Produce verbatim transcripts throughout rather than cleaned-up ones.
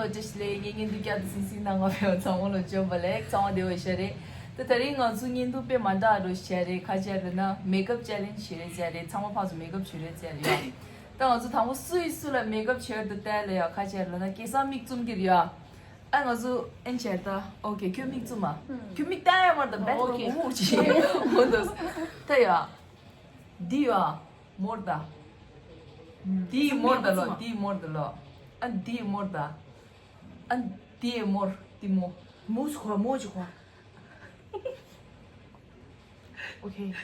བཀྲ་ཤིས་བདེ་ལེགས། ངའི་བརྙན་ཐུང་བསྐྱར་དུ་གཟིགས་གཟིགས་གནང་བ་ཡོད་ཚང་མ་ལ་འཇོན་པ་ལེགས། ཚང་མ་བདེ་པོ་ཡོད་ཤག་རེད། ད་དེ་རིང་ང་ཚོ་བརྙན་ཐུང་དཔེ་མ་འདྲ་བ་རུ་བྱས་རེད། ཁ་ཆེ་རེད་ན་མེག་ཨབ་ཅེ་ལེན་ཇི་བྱས་རེད། ཚང་མ་ཕར་ཚུར་མེག་ཨབ་བྱས་རེད་བྱས་རེད་ཡ། ད་ང་ཚོ་དང་པོ་སུ་ཡིས་སུ་ལ་མེག་ཨབ་བྱས་འདུག་བལྟས་ལ་ཡ། ཁ་ཆེ་རེད་ན་སྐལ་བཟང་མིག་བཙུམ་གྱི་རེད་ཡ། ཨ་ང་ཚོ་ཨེན་བྱས་ད། ཨོ་ཁེ། ཁྱོད་མིག་བཙུམ་མ། ཁྱོད་མིག་བལྟས་ཡ་མར་ད་བལྟས་ཨོ་ཁེ། མོ་མོ་ཅི་མོ་ད། ད་ཡ། འདི་ཡ། མོར་ད། འདི་མོར་ད་ལོ། འདི་མོར་ད་ལོ། ཨ་འདི་མོར་ད། ཨ་འདི་མོར། འདི་མོ། མོ་ཟེར་གོ་མོ་ཅིག་གོ། ཨོ་ཁེ།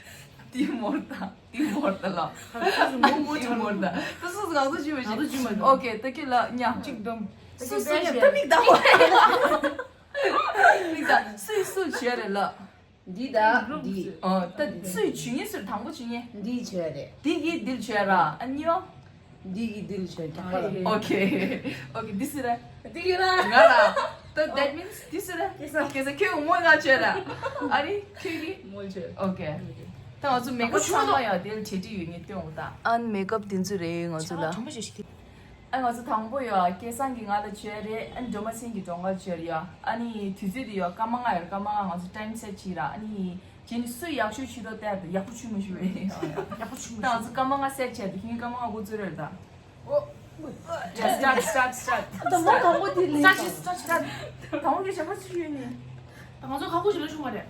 འདི་མོར་ད། འདི་མོར་ད་ལོ། ཨ་ཁ་ཁ་སུ་མོ་མོ་འདི་ཅིག་མོར་ད། ད་སུ་སུ་ང་ཚོ་ཅི་མ་ང་ཚོ་ཅི་མ་ཤེས། ཨོ་ཁེ། ད་ཁྱེད་ལ་ཉ་གཅིག་འདོམ། སུ་སུ་ཉ་ད་མིག་ད་མོ། མིག་ད། སུ་སུ་བྱས་རེད་ལ། འདི་དང་འདི། ཨ་ད་སུས་བྱུས་ངེས་སུ་དང་པོ་བྱུས་ངེས། འདི་བྱས་རེད། འདི་གིས་འདིར་བྱས་ར། ཨ་གཉིས་པ། འདི་གིས་འདིར་བྱས་རྒྱག་པ་རེད། ཨོ་ཁེ། ཨོ་ཁེ། འདི་སུ་རེད། འདི་གིས་ར། ང་ར། ད་that means འདི་སུ་རེད། ཁེ་ས་ཁེ་ས་ཁྱོད་ངོ་ང་བྱས་ར། ཨ་རི་ཁྱོད་ཀྱིས། ངོ་བྱས། ཨོ་ཁེ། ད་ང་ཚོ་མེག་ཨབ་ཚང་མ་ཡང་དེར་བྱེད་ཀྱི་ཡོད་ངེས་སྟོན་འོ་ད། ཨན་མེག་ཨབ་དེ་ཚོ་རེད་ང་ཚོ་ལ། ཨ་ང་ཚོ་དང་པོ་ཡོད་སྐལ་བཟང་གིས་ང་ལ་བྱོས་རེད། ཨ་ནི་སྒྲོལ་མ་སེང་གིས་སྒྲོལ་དཀར་བྱོས་རེད་ཡ། ཨ་ནི་དུས་ཚོད་དེ་ཡོད་སྐར་མ་ལྔ་ཡོད། སྐར་མ་ལྔ་ང་ཚོ་time set བྱས་ར། ཨ་ནི་རྗེས་ནི་སུ་ཡག་ཤོས་བྱུས་རོགས་བལྟས་ཏེ་ཡག་པོ་བྱུས་མ་བྱུས་རེད། ཡག་པོ་བྱུས་མ་ད་ང་ཚོ་སྐར་མ་ལྔ་set བྱས་ཏེ་ཧིན་སྐར་མ་ལྔ་འགོ་ཚུགས་རེད་ད། ཨོ། Start, start, start. ད་མོ་དང་པོ་དེ་ལས། Start, start, start. དང་པོ་གི་བྱ་བ་ཅི་ཡོད་ནི། ད་ང་ཚོ་ཁག་པོ་ཞིག་ལ་བྱུང་བ་རེད།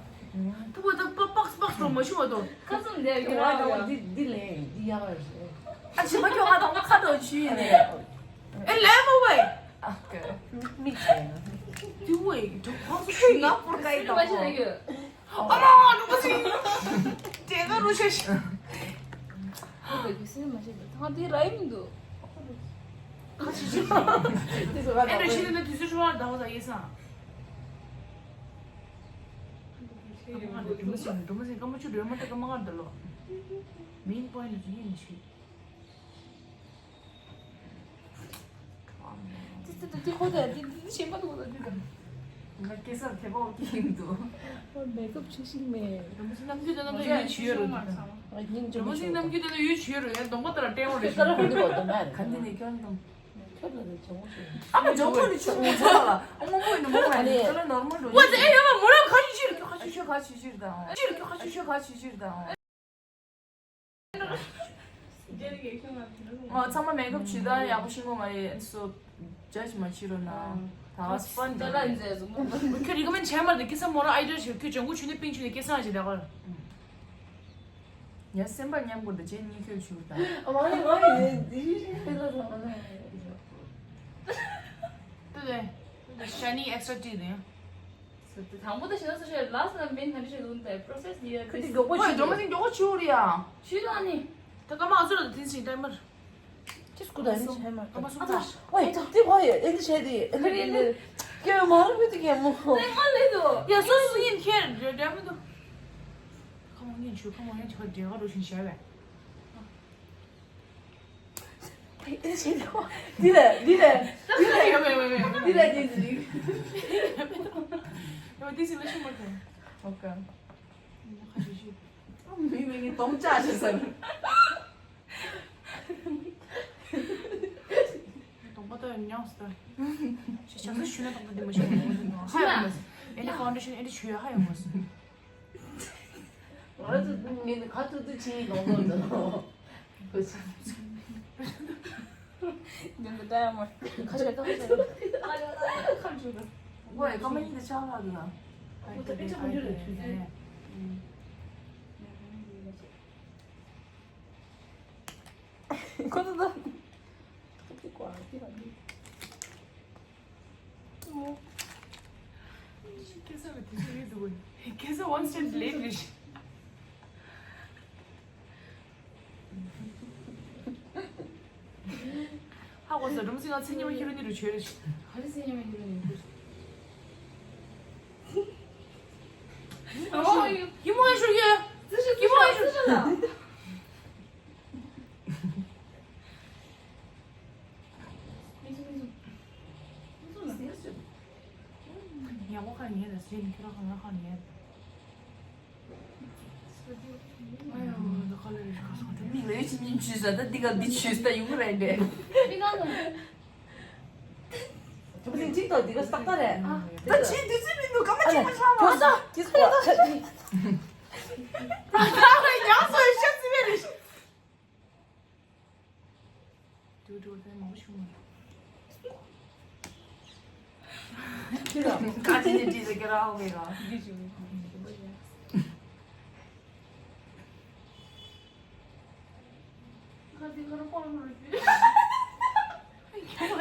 ད་བོ་ད་པ་པགས་པགས་རོ་མ་བྱུང་བ་དོ། ཁ་ཙམ་ལས་ཡོད་ཡོད་ཡོད། འདི་འདི་ལས་འདི་ཡག་པ་རེད། ཨ་ཅི་མ་ཁྱོད་ང་དང་པོ་ཁ་དོ་ཆུ་ཡིན་ནི། ཨེ་ལས་མོ་བས། ཨ་ཀེ། མིག་ཆེ་ན། དུ་བས་དུ་ཁོང་སུ་ཁྱོད་ང་པོར་ཀ་ཡི་དང་པོ། ཨ་མ་ནུ་ག་སི། དེ་ག་རུ་ཤེ་ཤེ། ཁོ་བས་གི་སི་མ་ཤེ་ད་དེ་ར་ཡིན་འདུག་ཁ་ཆུ་ཆུ། དེ་ཚོ་ག་ཨེ་འདྲ་ཤི་ན་དུས་ཚོད་ཧྲུལ་བ་ད་བ་ད་ཡེ་སང་། སྐར་མ་ལྔ་དང་སྒྲོལ་མ་སེང་། སྒྲོལ་མ་སེང་སྐར་མ་བཅུ་སྒྲོལ་མ་ད་སྐར་མ་ལྔ་ད་ལོ། Main point ནི་ཡིན་ནི་ཤི། དེ་དེ་དེ་ཁོ་ད་དེ་དེ་ཤེས་མ་ཐུབ་ད་དེ་ད། ང་སྐལ་བཟང་དེ་པོ་ཀྱིན་འདུག་མེག་ཨབ་བྱེད་ཤིག་མེད། སྒྲོལ་མ་སེང་རྣམ་འགྱུར་དེ་ན་ད་ཡོད་ཆི་ཡོད་རུ། སྒྲོལ་མ་སེང་རྣམ་འགྱུར་དེ་ན་ཡོད་ཆི་ཡོད་རུ་ཡང་གདོང་པ་ལྟར་སྤྲས་པ་རེད་ཤི། ཁ་ར་ཁོ་འདི་བ་དོ་མ་རེད། ག་འདི་ནས་ཀྱང་དང་། ཁྱོད་ལ་ནི་ཇོ་མོ་ཞིག་ཨ་མ་ཇོ་མོ་ནི་ཆུང་ངུ་ཚོ་ལ་ཨ་མ་མོ་ཡིན་ནི་མོ་མ་ཡིན་ནི་ཁྱོད་ལ་ནོར་མལ་འགྲོ། ཝ་ཏི་ཨེ་ཡ་མ་མོ་རང་ཁ་ཆུ་ཆུ་རེད། ཁྱོད་ཁ་ཆུ་ཆུ་ཁ་ཆུ་ཆུ་རེད་དང་། ཆུ་རེད། ཁྱོད་ཁ་ཆུ་ཆུ་ཁ་ཆུ་ཆུ་རེད་དང་། ང་ཚང་མ་མེག་ཨབ་བྱེད་ད་ཡག་པོ་ཤེས་ཀྱི་མ་རེད། So judge མ་བྱེད་རོགས་གནང་། ད་ག་སྤོན་ད་ལ་འཛེ་ཟུམ། ཁྱོད་རི་ཀོ་མེན་བྱས་མ་རེད། ཁྱེད་ས་མོ་རང་ཨའི་ཌལ་བྱེད། ཁྱོད་ལྗང་ཁུ་ཆུ་ནས་པིང་ཆུ་ནས་སྐལ་བཟང་ཞིག་ད་གར། ཡ་སེམས་པ་མཉམ་དགོས་ད་ཅན་གཉིས་ཁྱོད་ཆུ་ད། ཨ་མ་ནི་ང་ཡི་འདི་ཞིག་ཞིག་ཕེ་ལ་ད་མ་ན། ཏུ་དེ། ཤ་ནི་ཨེག་སི་ཊ་ཊི་དེ། དང་པོ་ད་ཤེས་ན་སུ་ཤེས་ལ་སི་ན་མིན་ཧ་འདྲ་ཤེས་ལུན་ད་པྲོ་སེ་སི་ཡ། ཁ་ཏི་མགྱོགས་པོ་ཆུ། ཇོ་མ་སེང་མགྱོགས་པོ་ཆུ་རེད་ཡ། ཆུ་ད་ནི། ད་ཀ་མ་ཨ་ཟུ་ར་ད་ཐིན་སིང་ཊའི་མར། ཅི་སྐུ་ད་ཨེ་འདི་བྱས་མ། ཀ་མ་སུ་ད། ཝེ་ཏི་ཝེ་ཨེ་འདི་བྱས་ཏེ་ཨེ་འདི་ཨེ་འདི། ཀེ་མ་རུ་བི་ཏི་ཀེ་མོ། ཏེ་ང་ལེ་དོ། ཡ་སུ་སུ་ཡིན་ཁྱེར་འདྲ་འདྲ་མི་འདུག་ཁ་མོ་ཉན་ཆུ་ཁ་མོ་ཉན་ཆུ་ཁ་འདྲ་ག་རུ་ཤིན་བྱས་པས། འདི་ལས་འདི་ལས་འདི་ལས། ཡོད་མེད་མེད་མེད་མེད། འདི་ལས་འདི་འདི། ཡོད་འདི་སི་ལ་ཤི་མ་ཐོན། ཨོ་ཀེ། ཁ་ཤི་ཤི། མི་མི་ངའི་གདོང་བཅག་ཤི་ཟེར། གདོང་པ་ལྟ་ཡང་ཉམས་སུ་ལྟ། ཞེས་བྱམས་བརྩེ་ཞུས་ན་གདོང་པ་འདི་མ་ཤི་བ་ཡོང་མ་སོང་། ཧ་ཡོང་མ་སོང་། ཨེ་འདི་ཕའུན་ཌེ་ཤན་ཨེ་འདི་བྱུས་ཡ་ཧ་ཡོང་མ་སོང་། ང་ཚོ་ངས་ནི་ཁ་ཐུག་ཐུག་ཕྱིན་ལོང་ལོང་འདུག་འདི་འདི་ད་ཡང་མ་ཁ་ཤས་ཁ་ཤས། ཁ་ཤས་ཁ་ཤས། ཝེ་ཀ་མ་ཡིན་འདི་ཆགས་ལ་འདུག་ཨ། ཨོ་ད་དཔེ་ཆ་མ་འདུག་ལ་དུས་ཚོད། ཁོ་ཚོ་ད། ཁ་ཅིག་ཀོ་ཨ་ཅིག་ཨ་ཅིག་ཁེ་ས་ལ་དེ་ཚོ་ཡོད་འདུག་གོ། ཁེ་ས་one step late རེད། ཧ་གོ་སོང་། སྒྲོལ་མ་སེང་ང་མཚན་ཉི་མ་ཁྱེད་རང་གཉིས་རུ་བྱོས་རེད། ག་རེ་མཚན་ཉི་མ་ཁྱེད་རང་གཉིས་རུ་བྱོས། ཡིན་མོ་ཡིན་ཤོག་ཡོད། ཡིན་མོ་ཡིན་ཤོག་ཡག་པོ་ཁ་ཉན་ལ་ཟེར་ནི་ཁྱོད་རང་ཁ་ང་ཁ་ཉན། མིག་ལ་ཡོད་ཅི་མིན་ཆུས་ཟ་ད་འདི་ག་འདི་ཆུས་ད་ཡོང་རེད་འདྲེ། མི་གང་དང་། ཟིན་གཅིག་དང་འདི་ག་སྟག་སྟག་རེད། ད་ཆེས་དུས་ཚོད་མི་འདུག་སྐར་མ་གཅིག་མ་ཤར་བ། ད་ད་ད་ད་ད་ད་ཡང་སོ་ཤ་ཚི་བེ་རེ། དུ་དུ་ད་མང་ཤུ་མ། ཁ་ཅི་ནི་དྲིས་ཟེར་གི་ར་ཧོ་གི་ར། ཁ་ཅི་ཁ་ར་ཁོ་ར་ཁོ་ར་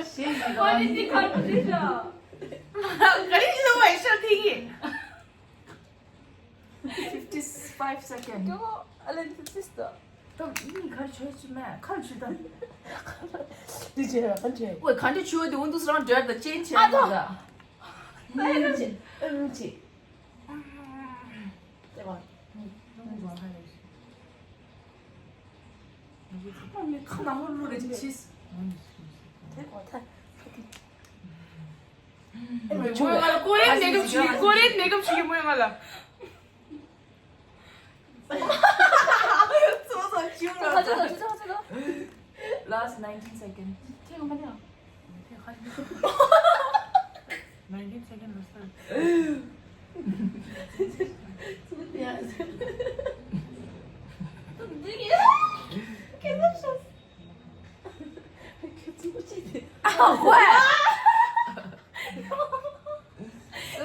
ཞུ། ཁ་ཅི་ནི་ཁ་ར་ཁོ་ར་ཞུ། ག་རེ་ཞུ་ད་བ་ཤ་ཐིག་གི། fifty five second. ཀྱོ་ཨ་ལན་fifty ད། ད་ནི་གར་ཆོས་ཆུ་མེད་གར་ཆུ་ད། འདི་བྱས་ར་གར་ཆུ། ཝེ་ག་འདྲ་ཆུ་བ་འདི་འུ་འདུག་སེ་རང་འདྲ་ད་ཅན་ཆེ་ཨ་ད། ད། ཨ་རུ་ཅི་ཨ་རུ་ཅི། ལྟེ་བ། ཁ་ནང་ལོ་ལོ་རེ་ཅི་ཕྱིས། དེ་གོ་ཐལ། མོས་ང་ལ་ཀོ་རེན་མེག་ཨབ་ཞུ་གི་ཀོ་རེན་མེག་ཨབ་ཞུ་གི་མོས་ང་ལ། ཚོ་ཚོ་ཁྱིམ་ལ་ཚོ་ཚོ་ཚོ་ཚོ། Last nineteen second. ཁྱེད་ང་མ་ནི་ཨ། ཁྱེད་ཁ་ཤི། nineteen second ལ་སར། འདི་ཡ། ཁྱེད་ཚོ་ཤོག་ཁྱོད་ཚོ་ཅི་དེ། ཨ་ཧོ།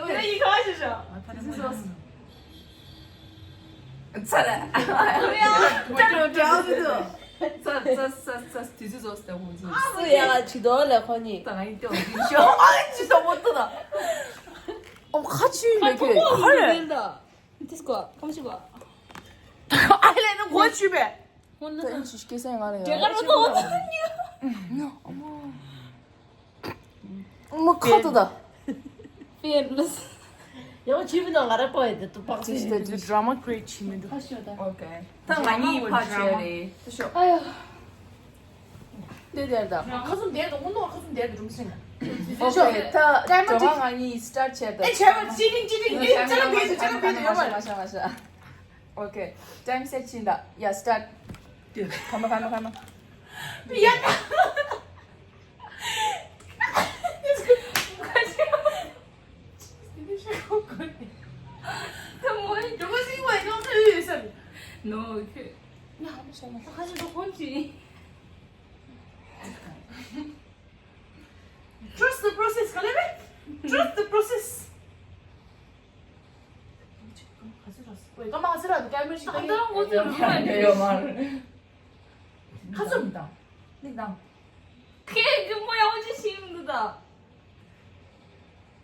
ད་ཡིག་ག་ཞིག་ཤོག་ཚ་ལ། ཡ། ཀྲ་ཀྲ་ཀྲ་ཟེར་དུ། ཚ་ཚ་ཚ་ཚ་དུས་ཚོད་ཚོ་ཟེར་ཧུ་ཚོ། སུ་ཡ་ཅི་དོ་ལ་ཁོ་གཉིས། ད་ང་ཡིན་ཏེ་འོ་དེ་ཤོག་ཨ་ཅི་ཟེར་མོ་ཏོ་ད། ཨོ་ཁ་ཆུ་མེད་གི་ཧ་རེ། དིས་ཀོ་ཁམ་ཤི་གོ། ཨ་ལེ་ནི་གོ་ཆུ་བས། ད་ཨིན་ཅི་སྐད་སེང་ང་ལ་ཡ། དེ་ག་རུ་ཐོག་ཨ་མ། མོ་ཁ་ཏོ་ད། Fearless. ཡང་ཆུ་མི་ནང་ང་ར་པོ་ཡེ་དེ་ཏུ་པག་ཅི་ཞིག་དེ་དུ་drama create བྱེད་མི་འདུག་ཁ་ཤོ་ད། ཨོ་ཀེ། ད་ང་གཉིས་ཕར་བྱས་རེད། ཤོ། ཨ་ཡ། དེ་དེར་ད། ཁ་ཚུམ་དེར་ད་ཁོ་ནོར་ཁ་ཚུམ་དེར་ད་ཀྲུམ་སེང་། ཨོ་ཀེ། ད་ཇོ་ང་ང་གཉིས་start བྱས་ད། ཨེ་བྱས་པ་ཅི་རིང་ཅི་རིང་ཨེ་ཅི་རིང་ཅི་རིང་ཅི་རིང་ཡོད་མ་རེད། ཨོ་ཀེ། time set བྱིན་ད། ཡ་start། ཁ་མ་ཁ་མ་ཁ་མ། ཡ། Trust the process. ག་ལེ་བས། Trust the process. ཁ་ཚུམ་དང་། ནིག་དང་། ཁྱེད་ཀྱི་མོ་ཡང་ཅི་ཤེས་མི་འདུག་ད།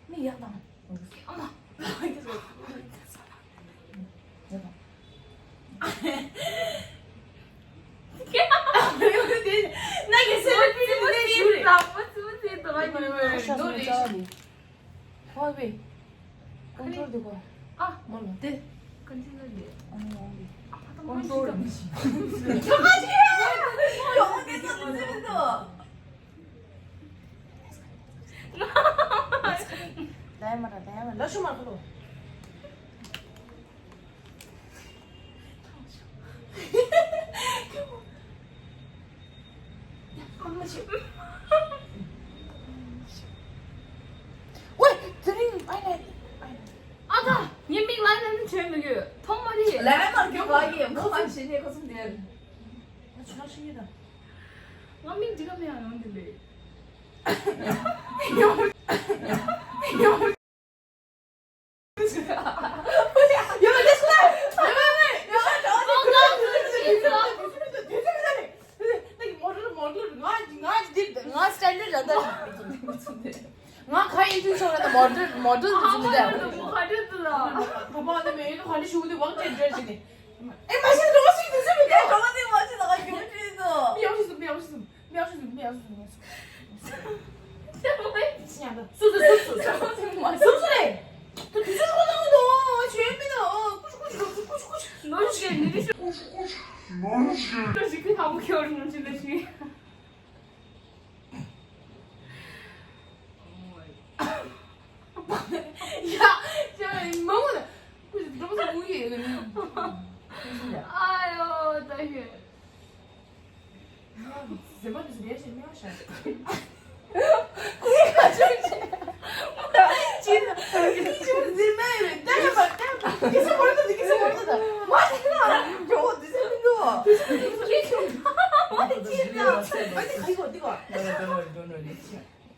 མིག་ཡག་དང་། ཨ་མ། ཡག་དང་། ན་གི་སེ་བ་ཏི་མོ་ཏི་ཞུ་རེད། ལག་པ་ཙི་མོ་ཏི་དོ་ཨ་ནི། ཧོ་བེ། ཀོན་ཊོལ་དེ་གོ། ཨ། མོ་ལ་དེ། ཀོན་ཊོལ་དེ། ཨ་ནི་ཡོང་གི། ཀོན་ཊོལ་དེ། ཡོང་གི་ཙི་མོ་ཏི་དོ། ལས་མ་ར་ལས་མ་ལ་ཤུ་མ་ཁ་ལོ། ཝེ། དེ་རིང་ཨའི་ལའི་ནར། ཨ་ད། ངའི་མིག་ལའི་ནར་ནི་བྱས་མི་དགོས། ཐོག་མ་རེད། ལའི་ནར་གྱོན་ག་ཡིན། ཁོ་ང་ཞེ་ནས་ཁོ་ཚོ་འདིར། ང་ཆུ་ནང་ཤི་ཡོད་ད། ང་མིག་འདི་ག་མེད་ཡང་ཡོང་འདི་ལས། ང་ག་ཡིན་དུས་ཆོག་རེད་མོ་ཌེལ་མོ་ཌེལ་དུ་ཟིན་ཏེ། ཁ་ཏུ་ལ། ཁ་པ་ནི་མེད་ཡིན་ཁ་ཏུ་ལ། ཁ་ཏུ་ཞུ་དུ་བང་ཅན་འདྲ་ཞིག་ནི། ཨེ་མ་ཤི་རོ་སི་དུ་ཟིན་ཏེ། ཁ་པ་ནི་མ་ཤི་ལ་ཁ་ཡོང་ཅི་དུ། མི་ཡང་ཤི་སུ་མི་ཡང་ཤི་སུ། མེའོ་ཤི་སུ་མེའོ་ཤི་སུ་མེའོ་ཤི་སུ། སུ་སུ་སུ་སུ་སུ་སུ་རེད། ད་དུས་ཚོད་རོགས་གནང་གི་འདུག་ཆོས་མི་འདུག་ཀུ་ཤུ་ཀུ་ཤུ་ཀུ་ཤུ་ཀུ་ཤུ། ནོར་ཞིག་ནི་ཀུ་ཤུ་ཀུ་ཤུ་ཀུ་ཤུ། ནོར་ཞིག་ཀུ་ཤུ་ཀུ་ཤུ་ནོར་ཞིག་ནོར་ཞིག་ལ་ཞིག་ཡ། ཡ། མང་པོ་ལ། ཀུ་ཤུ་འགྲོ་མ་ཟ་མུ་ཡེ་ལ་ནི། ཨ་ཡོ་ད་ཤི། ཟེར་མ་དུས་སུ་རེ་ཞིག་མེའོ་ཤ། ཀུ་ཤུ་ཀུ་ཤུ།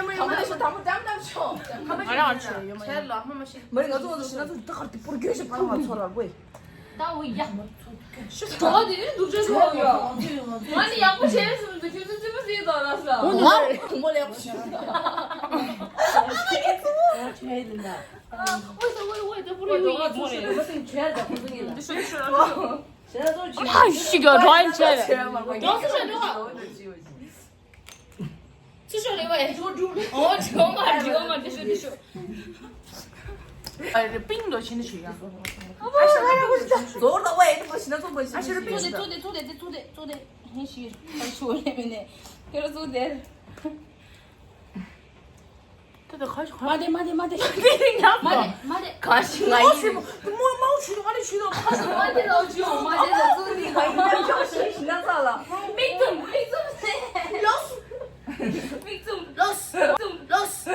ཡོད་མ་ཡོད་མ་ཡོད། ང་རང་ཆེ་ཡོད་མ་ཡོད། ཁྱེད་ལ་ཧ་མ་ཤི། མ་རེད། ང་ཚོ་ང་ཚོ་ཞི་ན་ཚོ་ད་གར་དེ་པོར་རྒྱུ་ཞིག་ཕར་ང་ཚོ་ར་བོས། ད་འུ་ཡ། ཞི་ད་དེ་ནི་འདུག་ཅེས་ཟེར་བ་ཡོད། ང་ནི་ཡག་པོ་བྱས་ཟེར་མི་འདུག་ཁྱོད་ཚོ་ཙི་མོ་ཟིག་དང་ར་ས། ང་ཁོང་མོ་ལ་ཡག་པོ་བྱས། ཨ་ཁྱེད་ཚོ། ཁྱེད་ཡིན་ད། ཨ་ཝེ་ད་ཝེ་ཝེ་ད་པུ་རི་ཡིན་མོ་རེད། ད་ཤི་ག་གྲོ་ཡིན་ཆེ་རེད། ཨ་ཤི་ག་གྲོ་ཡིན་ཆེ་རེད། གྲོ་ཤི་ག་གྲོ། ཚུར་ཤོག་ལེ་ཝེ། འོ་འགྲིག་གོ་མ་འགྲིག་གོ་མ། འགྲིག་ཤོག་འགྲིག་ཤོག་ཨ་རེ་པིང་ལོ་ཕྱིན་ནས་ཞུ་ཡ། ཟོར་ལ་ཝེ་ཨེ་ཏི་པོ་ཕྱིན་ན་ཙོག་པོ་ཕྱིན་ནས་ཞུ་ཡ། ཙུག་དེ་ཙུག་དེ་ཙུག་དེ་ཙུག་དེ་ཙུག་དེ། ཧེ་ཤི་ཁ་ཤོ་ལེ་མི་ནེ་ཁེ་རོ་ཙུག་དེ། ད་ད་ཁ་ཤོ་མ་དེ་མ་དེ་མ་དེ། མ་དེ་མ་དེ། ཁ་ཤི་ང་ཡིན། མོ་མོ་ཞུ་ང་ལ་ཞུ་ཁ་ཤོ། མ་དེ་ལོ་ཞུ་མ་དེ་ལོ་ཙུག་དེ་ང་ཡིན། ཁ་ཤོ་ཞིན་ན་ཙ་ལ། མིག་ཙུམ་མིག་ཙུམ་ལོས། མིག་ཙུམ་ལོས། ཙུམ་ལོས།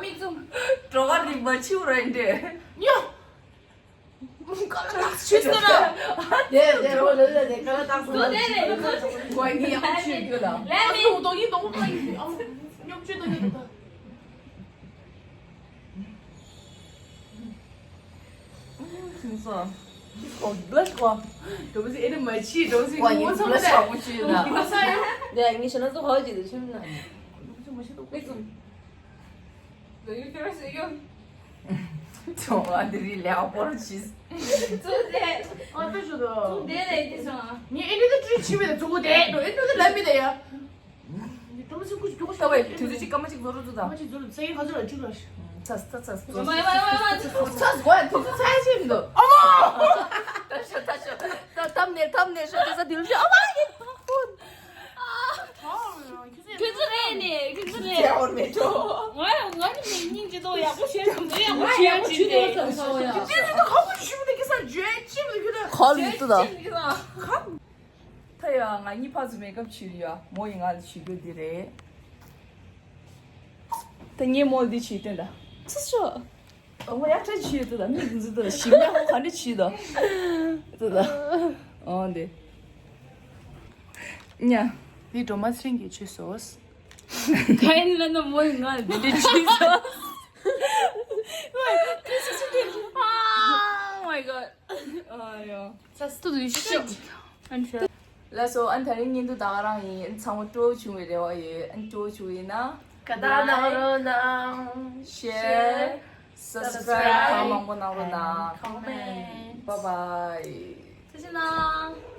མིག་ཙུམ། གྲོ་ག་རིག་པ་ཆིའུ་ར་འདྲེ། ཉོ། ཀ་ལ་ཏག་ཆུ་ཟེར་ར། དེ་དེ་རོ་ལ་ལ་དེ་ཀ་ལ་ཏག་ཟེར་ར། གོ་ནི་ཡག་ཆུ་གྱོད་ལ། ལ་མི་དོ་དོ་ཡིན་དོ། ཉོབ་ཆུ་དོ་ཡིན་དོ། ཁྱིམ་སོ། ཁོ་བླ་ཤི་ཁོ། དོ་སི་ཨེ་ནི་མ་ཆི་དོ་སི་ཁོ་ཡིན་བླ་ཤི་བ་མོ་ཆི་ན། ཁོ་ས་ཡོ། དེ་ངི་ཤི་ན་ཙོ་ཧོ་ཅི་དེ་ཆིམ་ན། མི་ཚུགས། ལོ་ཡུ་ཁྱོད་རང་ཟེར་ཡོད། ཚོང་བ་འདི་རིགས་ལེགས་པོར་གྱིས། ཚུགས་ཏེ། ཨ་ཏི་ཞུ་དོ། ཚུགས་ཏེ་ལས་ཏེ་སོང་ཨ། ངས་ཨེ་འདྲ་དེ་བྲིས་ཕྱི་མི་དང་ཚུགས་ཏེ་ཨེ་འདྲ་དེ་ལབ་མི་དང་ཡ། ཏོ་མ་སི་ཀུ་ཅི་ཀྱོག་ཤ་བའི་དུས་ཚོད་ཅིག་སྐར་མ་གཅིག་འཛོལ་རུ་འཛུལ་དང་། སྐར་མ་གཅིག་འཛོལ་རུ་ས་ཡིན་ཁ་ཚོད་ལ་བཅུག་ལ། ཚ་ཚ་ཚ་ཚ། མ་མ་མ་མ་ཚ། ཚ་གོ་ཡ་དུས་ཚོད་ཚ་ཡ་ཆེ་མི་འདུག་ཨ་མ། ད་ཤོ་ད་ཤོ། ད་ཐམ་ནེ་ཐམ་ནེ་ཤོ་དེ་ས་དུས་ཚོད་ཨ་མ་ཡིན། ཁྱོད་ཚོ་རེད་ནི་ཁྱོད་ཚོ་རེད། ཚེ་ཧོར་མེད་ཆོ། ང་ང་ནི་མི་སྙིང་རྗེ་དོ་ཡག་པོ་བྱས་སོང་། དེ་ཡག་པོ་བྱས་ཡག་བྱས་ཏེ། ཁ་བོ་ཞུ་མི་དེ་གི་ས་བརྗོད་ཅི་མི་དེ་ཁྱོད་ད། ཁོལ་མི་ཏུ་ད། ཁ། ད་ཡ་ང་གཉིས་ཕར་ཚུར་མེག་ཨབ་བྱེད་ཡ་མོ་ཡིས་ང་ལ་བྱེད་རྒྱུ་འདི་རེད། ད་ངས་མོ་འདི་བྱེད་སྟོན་ད། ཚུ་ཤོ། ཨ་མོ་ཡག་ཕྲ་བྱེད་ཡོད་ད། མིག་འདི་ཚོ་ད་ཞིམ་ཡག་ག་འདྲ་བྱེད་ད། ད་ད། ཨོ་འདི། ཉ། འདི་སྒྲོལ་མ་ཚེ་རིང་གིས་བྱས་སོ། ག་ཡིན་ལབ་ན་མོ་ཡིས་ང་ལ་འདི་འདྲ་བྱས་སོ། Oh my god. ཨ་ཡོ། Just do this shit. I'm sure. ལགས་སོ། ཨ་ནི་དེ་རིང་བརྙན་ཐུང་ད་ག་རང་ཡིན། ཨ་ནི་ཚང་མ་སྤྲོ་བོ་བྱུང་བའི་རེ་བ་ཡོད། ཨ་ནི་སྤྲོ་བོ་བྱུང་ཡིན་ན་དགའ་རྟགས་གནང་རོགས་གནང་། Share, subscribe གང་མང་པོ་གནང་རོགས་གནང་། Comment. Bye bye. ཐུགས་རྗེ་གནང་།